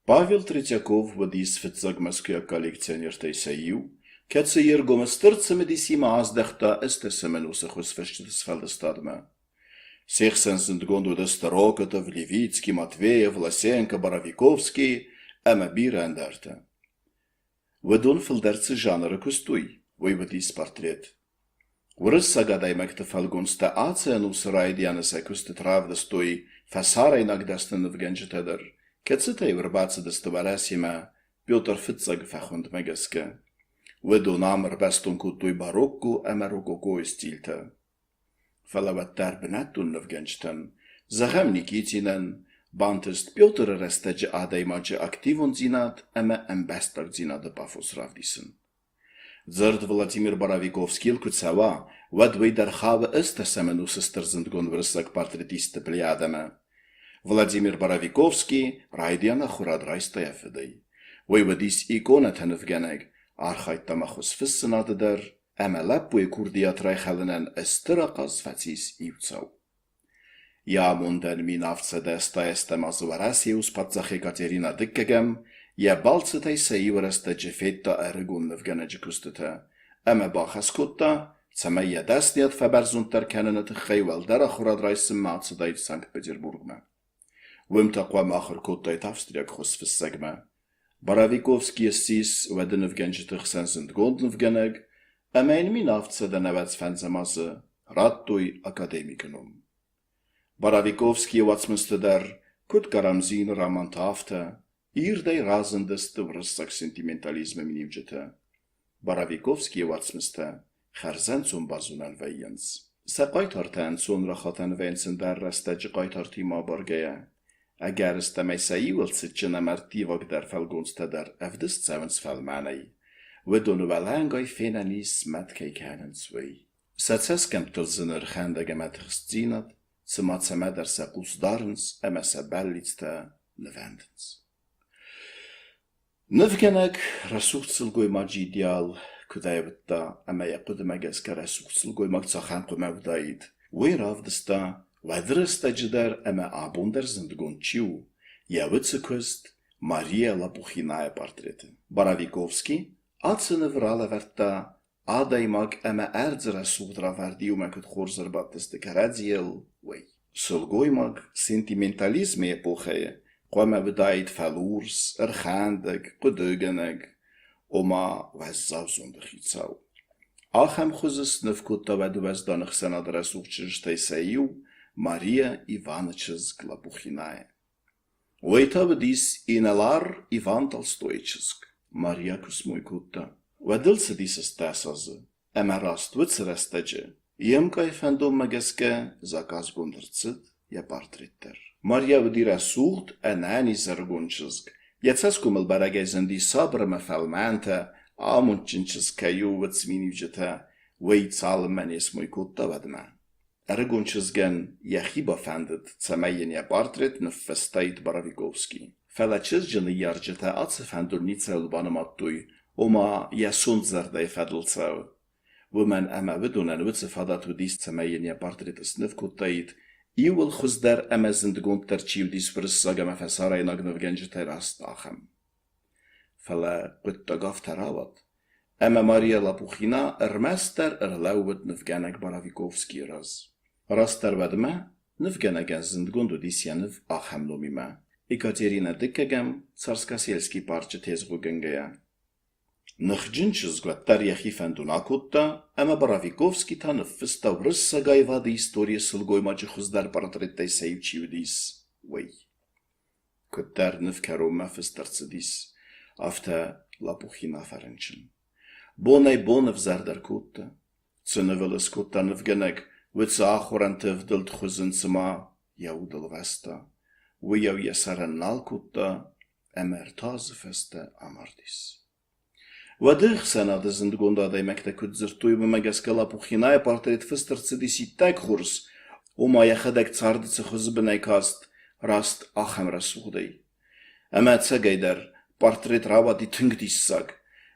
Павел Третьяков уыдис фыццаг мӕскуыйаг коллекционертӕй сӕ иу, кӕцы йе ргом стыр цымыдисимӕ аздӕхта СТСМ-ы ӕнусы хуызфысджыты сфӕлдыстадмӕ. Се хсӕн зындгонд уыдысты Рокотов, Левицкий, Матвеев, Лосенко, Боровиковский ӕмӕ бирӕ ӕндӕртӕ. Уыдон фылдӕр цы жанры куыстой, уый уыдис портрет. Уырыссаг адӕймӕгты фӕлгонцтӕ ацы ӕнусы райдианы сӕ куыстыты равдыстой фӕсарӕйнаг дӕсны нывгӕнджытӕ дӕр, кӕцытӕ-иу ӕрбацыдысты Уӕрӕсемӕ Петр Фыццагы фӕхуындмӕ гӕсгӕ. Уыдон ам ӕрбӕстон кодтой барокко ӕмӕ рококойы стильтӕ. Фӕлӕ уӕддӕр бынӕттон нывгӕнджытӕн, зӕгъӕм, Никитинӕн, бантыст Петры рӕстӕджы адӕймаджы активондзинад ӕмӕ ӕмбӕстагдзинады пафос равдисын. Дзырд Владимир Боровиковскийыл куы цӕуа, уӕд уый дӕр хауы ӕстӕсӕм ӕнусы стыр зындгонд уырыссаг портретистты плеядӕмӕ. Владимир Боровиковский райдиан ахуырад райста йӕ фыдӕй. Уый уыдис иконӕтӕ нывгӕнӕг, архайдта ма хуызфыссынады дӕр ӕмӕ лӕппуйы курдиат райхӕлынӕн стыр ахъаз фӕцис иу цау. Йӕ амондӕн 1780 азы Уӕрӕсейы ус-паддзах Екатерина Дыккӕгӕм йӕ балцытӕй сӕ иу рӕстӕджы федта ӕрыгон нывгӕнӕджы куыстытӕ ӕмӕ бахӕс кодта, цӕмӕй йӕ дӕсныйад фӕбӕрзонддӕр кӕныны тыххӕй уӕлдӕр ахуырад райсынмӕ ацыдаид Санкт-Петербургмӕ. Уым та хъуамӕ ахуыр кодтаид австриаг хуызфыссӕгмӕ. Боровиковский ссис уӕды нывгӕнджыты хсӕн зындгонд нывгӕнӕг, ӕмӕ йын 1795 азы радтой академикы ном. Боровиковскийы уацмысты дӕр, куыд Карамзины романты, афтӕ, ирдӕй разындысты уырыссаг сентиментализмы миниуджытӕ. Боровиковскийы уацмыстӕ хӕрзӕнцон базонӕн вӕййынц. Сӕ хъайтартӕ ӕнцон рахатӕн вӕййынц ӕндӕр рӕстӕджы хъайтартимӕ абаргӕйӕ. Ӕгӕрыстӕмӕй сӕ иуыл цытджын ӕмӕ ӕрттивагдӕр фӕлгонцтӕ дӕр ӕвдыст цӕуынц фӕлмӕнӕй. Уыдоны уӕлӕнгай фенӕн ис, мӕт кӕй кӕнынц, уый. Сӕ цӕсгӕмттыл зыны ӕрхӕндӕг ӕмӕ тыхстдзинад, цыма цӕмӕдӕр сӕ хъус дарынц ӕмӕ сӕ бӕллицтӕ нывӕндынц. Нывгӕнӕг рӕсугъд сылгоймаджы идеал куыд аивыдта ӕмӕ йӕ хъуыдымӕ гӕсгӕ рӕсугъд сылгоймаг цахӕм хъуамӕ уыдаид, уый равдыста, уӕды рӕстӕджы дӕр ӕмӕ абон дӕр зындгонд чи у, йӕ уыцы куыст Мария Лопухинайы портреты. Боровиковский ацы ныв ралӕвӕрдта адӕймаг ӕмӕ ӕрдзы рӕсугъд равӕрд иумӕ куыд хорз ӕрбадтысты кӕрӕдзийыл, уый. Сылгоймаг сентиментализмы эпохӕйы хъуамӕ уыдаид фӕлурс, ӕрхӕндӕг, хъуыдыгӕнӕг, ома уӕззау зонды хицау. Ахӕм хуызы сныв кодта уӕды уӕздан ӕхсӕнады рӕсугъд чызджытӕй сӕ иу, Мария Иваны чызг Лопухинайы. Уый та уыдис инӕлар Иван Толстойы чызг. Мария куы смой кодта, уӕд ыл цыдис 18 азы, ӕмӕ раст уыцы рӕстӕджы йе мкъай фӕндонмӕ гӕсгӕ заказгонд ӕрцыд йӕ портрет дӕр. Мария уыди рӕсугъд, ӕнӕниз ӕрыгон чызг. Йӕ цӕсгомыл бӕрӕгӕй зынди сабыр ӕмӕ фӕлмӕнтӕ, амондджын чызг кӕй у, уыцы миниуджытӕ, уый цалынмӕ не смой кодта, уӕдмӕ. Ӕрыгон чызгӕн йӕхи бафӕндыд, цӕмӕй йын йӕ портрет ныффыстаид Боровиковский. Фӕлӕ чызджы ныййарджытӕ ацы фӕндон ницӕуыл банымадтой, ома йӕ сонт зӕрдӕйы фӕдыл цӕуы. Уымӕн ӕмӕ уыдонӕн уыцы фадат уыдис, цӕмӕй йын йӕ портрет сныв кодтаид, иууыл хуыздӕр ӕмӕ зындгонддӕр чи уыдис уырыссаг ӕмӕ фӕсарӕйнаг нывгӕнджытӕй раст ахӕм. Фӕлӕ хъуыддаг афтӕ рауад, ӕмӕ Мария Лопухина ӕрмӕстдӕр ӕрлӕууыд нывгӕнӕг Боровиковскийы раз. Растдӕр уӕдмӕ нывгӕнӕгӕн зындгонд уыдис йӕ ныв ахӕм номимӕ Екатерина Дыккӕгӕм Царскосельский парчы тезгъогӕнгӕйӕ. Ныхджын чызг уӕддӕр йӕхи фӕндон акодта ӕмӕ Боровиковский та ныффыста уырыссаг аивады историйы сылгоймаджы хуыздӕр портреттӕй сӕ иу чи уыдис, уый. Куыддӕр ныв кӕронмӕ фыст ӕрцыдис, афтӕ Лопухина фӕрынчын. Бонӕй-бон ӕвзӕрдӕр кодта. Цы нывыл скодта нывгӕнӕг, уыцы ахорӕнты ӕвдылд хуыз ын цыма йӕ уд ӕлвӕста, уыйау йӕ сӕрӕн нал кодта ӕмӕ ӕртӕ азы фӕстӕ амардис. Уӕды ӕхсӕнады зындгонд адӕймӕгтӕ куыд дзырдтой, уымӕ гӕсгӕ Лопухинайы портрет фыст ӕрцыдис иттӕг хорз, ома йӕхӕдӕг царды цы хуызы бынӕй каст, раст ахӕм рӕсугъдӕй. Ӕмӕ ӕцӕгӕйдӕр, портрет рауади тынг диссаг.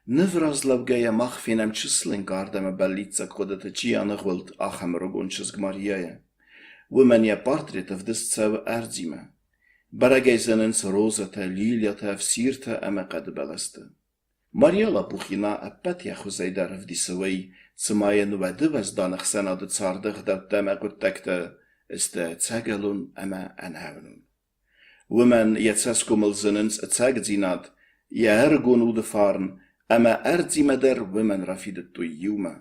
Ныв разлӕугӕйӕ мах фенӕм чысыл ӕнкъард ӕмӕ бӕллиццаг хъуыдыты чи аныгъуылд, ахӕм ӕрыгон чызг Марияйы. Уымӕн йӕ портрет ӕвдыст цӕуы ӕрдзимӕ. Бӕрӕгӕй зынынц розӕтӕ, лилиятӕ, ӕфсиртӕ ӕмӕ хъӕды бӕлӕстӕ. Мария Лопухина ӕппӕт йӕ хуызӕй дӕр ӕвдисы уый, цыма йын уӕды уӕздан ӕхсӕнады царды ӕгъдӕуттӕ ӕмӕ хъуыддӕгтӕ сты ӕцӕгӕлон ӕмӕ ӕнӕуынон. Уымӕн йӕ цӕсгомыл зынынц ӕцӕгдзинад, йӕ ӕрыгон уды фарн ӕмӕ ӕрдзимӕ дӕр уымӕн рафидыдтой иумӕ.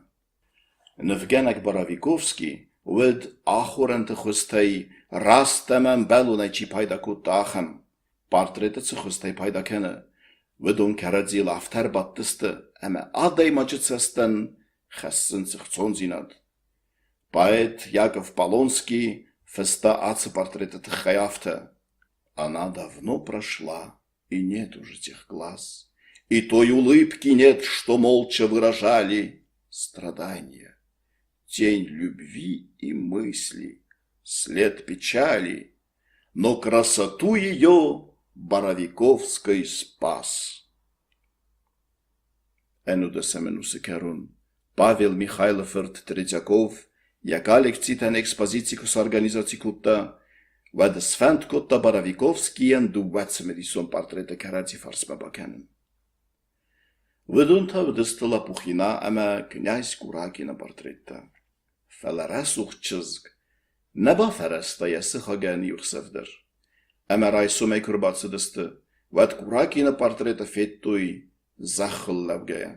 Нывгӕнӕг Боровиковский уыд ахорӕнты хуызтӕй раст ӕмӕ ӕмбӕлонӕй чи пайда кодта, ахӕм. Портреты цы хуызтӕй пайда кӕны, уыдон кӕрӕдзийыл афтӕ ӕрбадтысты, ӕмӕ адӕймаджы цӕстӕн хӕссынц ӕхцондзинад. Поэт Яков Полонский фыста ацы портреты тыххӕй афтӕ: «Она давно прошла, и нет уже тех глаз, и той улыбки нет, что молча выражали страдания, тень любви и мысли, след печали, но красоту ее Боровиковской спас». Ӕнудӕсӕм ӕнусы кӕрон Павел Михайлы фырт Третьяков йӕ коллекцитӕн экспозици куы сорганизаци кодта, уӕд сфӕнд кодта Боровиковскийӕн дыууӕ цымыдисон портреты кӕрӕдзи фарсмӕ бакӕнын. Уыдон та уыдысты Лопухина ӕмӕ князь Куракины портреттӕ. Фӕлӕ рӕсугъд чызг нӕ бафӕрӕзта йӕ сыхагӕн иу ӕхсӕв дӕр. Ӕмӕ райсомӕй куы ӕрбацыдысты, уӕд Куракины портреты федтой зӕххыл лӕугӕйӕ.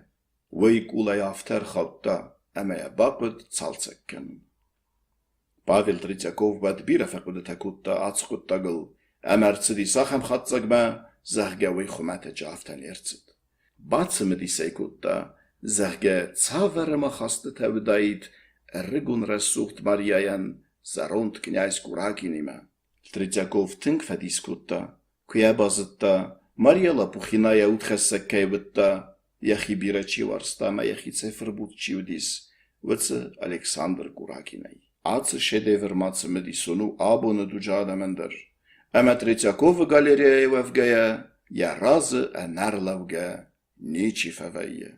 Уый къулӕй афтӕ ӕрхаудта, ӕмӕ йӕ бахъуыд цалцӕг кӕнын. Павел Третьяков уӕд бирӕ фӕхъуыдытӕ кодта ацы хъуыддагыл ӕмӕ ӕрцыдис ахӕм хатдзӕгмӕ, зӕгъгӕ, уый хуымӕтӕджы афтӕ не рцыд. Бацымыдис ӕй кодта, зӕгъгӕ, цавӕр ӕмахастытӕ уыдаид ӕрыгон рӕсугъд Марияйӕн зӕронд кънязь Куракинимӕ. Третьяков тынг фӕдис кодта, куы йӕ базыдта, Мария Лопухина йӕ удхӕссӕг кӕй уыдта, йӕхи бирӕ чи уарзта ӕмӕ йӕхицӕй фырбуц чи уыдис, уыцы Александр Куракинӕй. Ацы шедевр ма цымыдисон у абоны дуджы адӕмӕн дӕр. Ӕмӕ Третьяковы галереяйы уӕвгӕйӕ йӕ разы ӕнӕрлӕугӕ ничи фӕвӕййы.